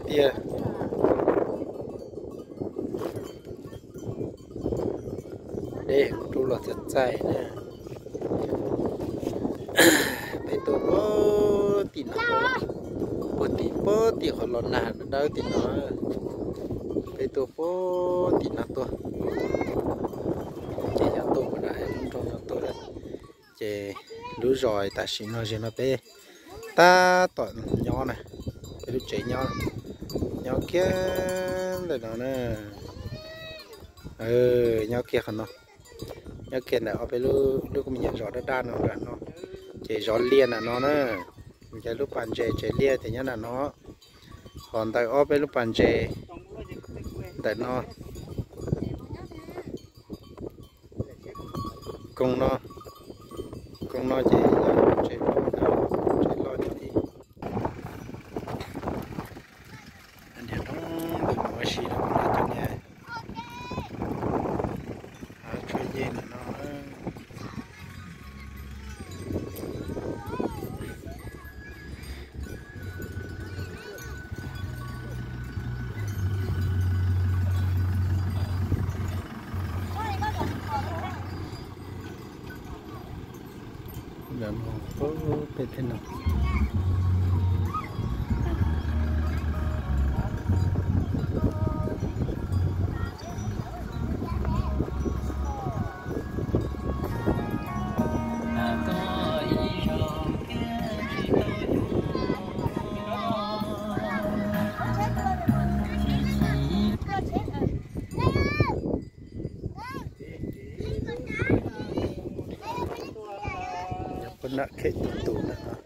tiag. Dej kuj rub los txaij txaij na. Peb tuaj puag tim no, puag tim, puag tim qhov los nag dawb tim no. Peb tuaj puag tim no tuaj. Ces yog tuaj mus nram lub nroog no tuaj. Ces lub zos tam sim no, zos no peb tab tom nyob na, peb lub tsev nyob, nyob kiag ntawm no na. Nyob kiag qhov no, nyob kiag ntawm ob peb lub, lub me nyuam zos daj daj no nram no. Ces zov liaj nram no na, ces lub pas ntses tsev liaj ces nyob nram no. Ho ntawm ob peb lub pas ntses ntawm no, koog no, koog no ces yog tsev loj, tsev loj nyob ib. Niag no, ntawm no ua si no, cov niag tshuaj yej ntawm no. Peb thiaj no. Nyob puag nram khej tus tus ntawm no.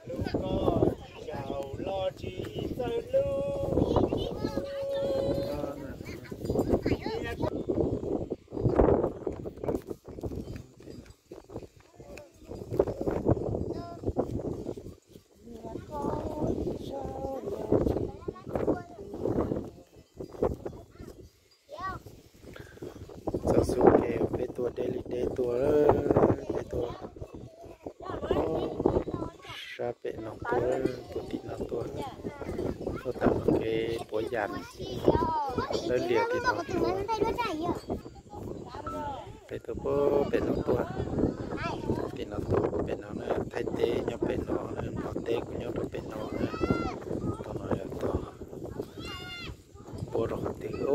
Txog xub kev peb tuaj deb li deb tuaj, peb tuaj sab pem no tuaj, tuaj tim no tuaj, tuaj tawm kev puav yas lawv lias tim no tuaj. Peb tuaj puag pem no tuaj, tim no tuaj puag pem no na, Thaib teb nyob pem no na, Nplog teb kuj nyob rau pem no na. Tog no yog tog puag rau qhov twg,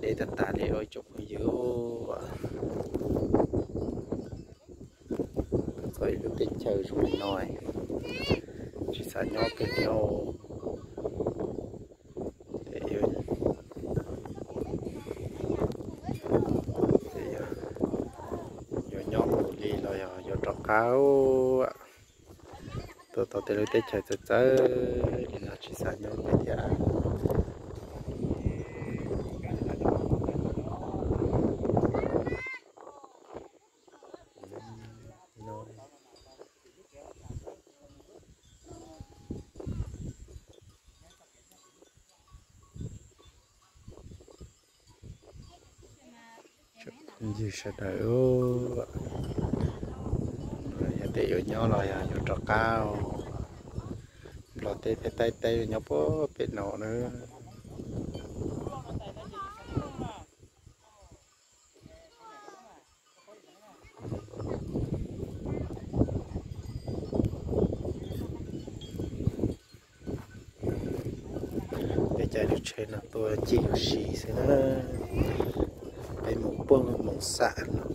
deb tag tag li ib tsoom phooj ywg. Txog ib lub teb chaws zoo li no, tsis xav nyob kiag thiab. Yuav nyob mus li los yog yuav rov qab. Tuaj tau tej lub teb chaws txawv txawv li no tsis xav nyob kiag thiab. Ywg sawv daws, yog tias yuav nyob los yog yuav rov qab, Nplog teb thiab Thaib teb nyob puag pem no na. Peb caij lub tsheb no tuaj ncig ua si xwb na. Peb mus puag Moos Xam no.